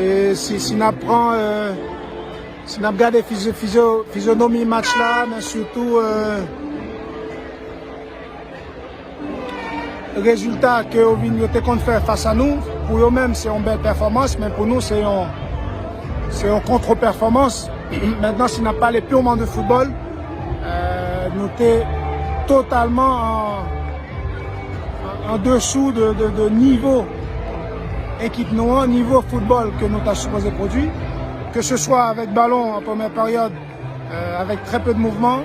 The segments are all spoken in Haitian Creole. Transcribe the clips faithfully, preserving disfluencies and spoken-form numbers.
E si, si n ap pran, euh, si n ap gade fizyo-, fizyo-, fizyonomi match la, men sitou, euh, rezilta ke yo vin, yo te konn fè fas a nou, pou yo menm, se yon bèl pèfòmans, men pou nou, se yon, se yon kontrpèfòmans. Mentnan, si n ap pale pirman de foutbòl, euh, nou te totalman an, an, an desou de, de, de nivo ekip nou an, nivo foutbòl ke nou ta sipoze pwodui, ke se swa avèk balon an premyè peryòd, euh, avec très peu de mouvement,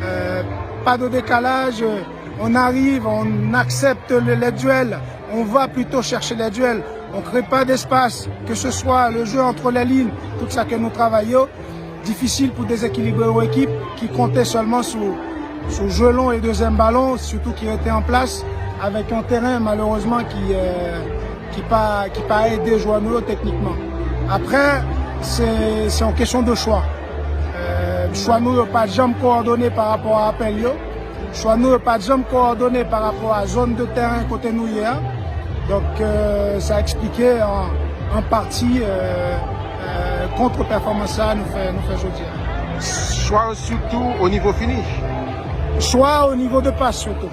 euh, pas de décalage, euh, on arrive, on accepte le, les duels, on va plutôt chercher les duels, on crée pas d'espace, que ce soit le jeu entre les lignes, tout sa ke nou travay yo, difisil pou dezekilibre yon ekip ki konte sèlman sou, sou je long e dezyèm balon, sitou ki rete an plas avèk yon teren malerezman ki, euh, ki pa, ki pa ede jwè nou yo teknikman. Apre, se, se yon kesyon de chwa. Euh, chwa nou yo pa janm kowòdone pa rapò a apèl yo. Chwa nou yo pa janm kowòdone pa rapò a zòn de teren kote nou ye a. Donk, euh, sa eksplike an, an pati, euh, euh, kontrpèfòmans sa a nou fè, nou fè jodi a. Chwa yo sitou o nivo finish? Chwa o nivo de pas sitou.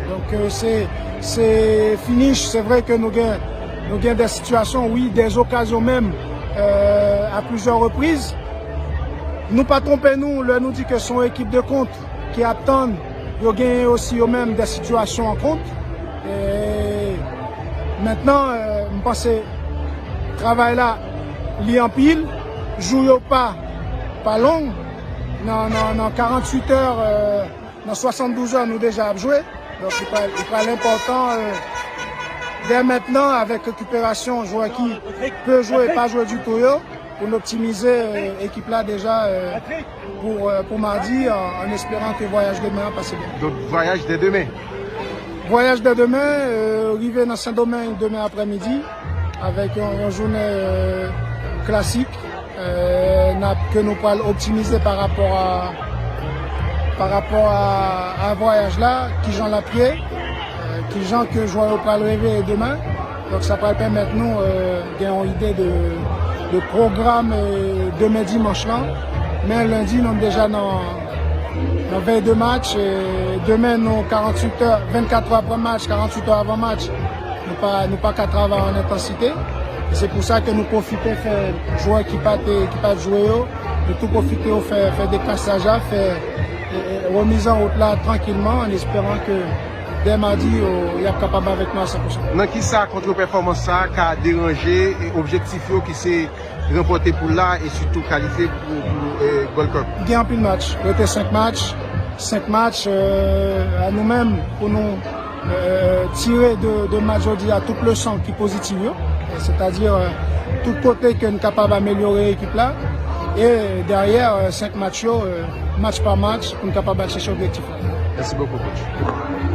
Donk, euh, se, se finish, se vre ke nou gen, nou gen de sitiyasyon, wi, de okazyon menm, euh, a plizyè repriz. Nou pa twonpe nou lè nou di ke se yon ekip de kont ki ap tann, yo genyen osi yo menm de sitiyasyon an kont. E mentnan, euh, m panse travay la, li anpil, jou yo pa, pa long, nan, nan, nan karanntuit è, euh, nan swasanndouz è, nou deja ap jwe. Donk, li pral, li pral enpòtan, euh, dè mentnan, avèk rekiperasyon, jwè ki pe jwe, pa jwe ditou yo, pou n optimize, euh, ekip la deja, euh, pou, euh, pou madi, an, an esperan ke vwayaj demen an pase byen. Donk, vwayaj dè demen? Vwayaj dè demen, euh, rive nan Sendomeng demen aprèmidi, avèk yon, yon jounen, euh, klasik, euh, n ap, ke nou pral optimize pa rapò a, pa rapò a, a vwayaj la, kijan l ap ye, euh, kijan ke jwè yo pral reveye demen. Donk, sa pral pèmèt nou, euh, gen yon ide de, de pwogram, euh, demen dimanch lan. Men lendi, nou deja nan, nan vèy de match. E demen, nou karanntuit è, vennkat è apre match, karanntuit è avan match, nou pa, nou pa ka travay an entansite. E se pou sa ke nou pwofite fè jwè ki pa te, ki pa t jwe yo, nou tou pwofite yo fè, fè dekasaj la, fè, e, e, remiz an wout la trankilman, an esperan ke dè madi, yo, y ap kapab avèk nou a san pou san. Nan ki sa kontrpèfòmans sa a ka deranje, e, objektif yo ki se ranpòte poul la e sitou kalifye pou, pou, e, Gold Cup? Gen anpil match. Rete senk match. Senk match, e, a nou menm, pou nou, e, tire de, de match jodi a tout leson ki pozitif yo. E, sètadi, e, tout kote ke n kapab amelyore ekip la. E dèyè, e, senk match yo, e, match pa match, pou n kapab al chèche objektif la. Mèsi bokou, coach.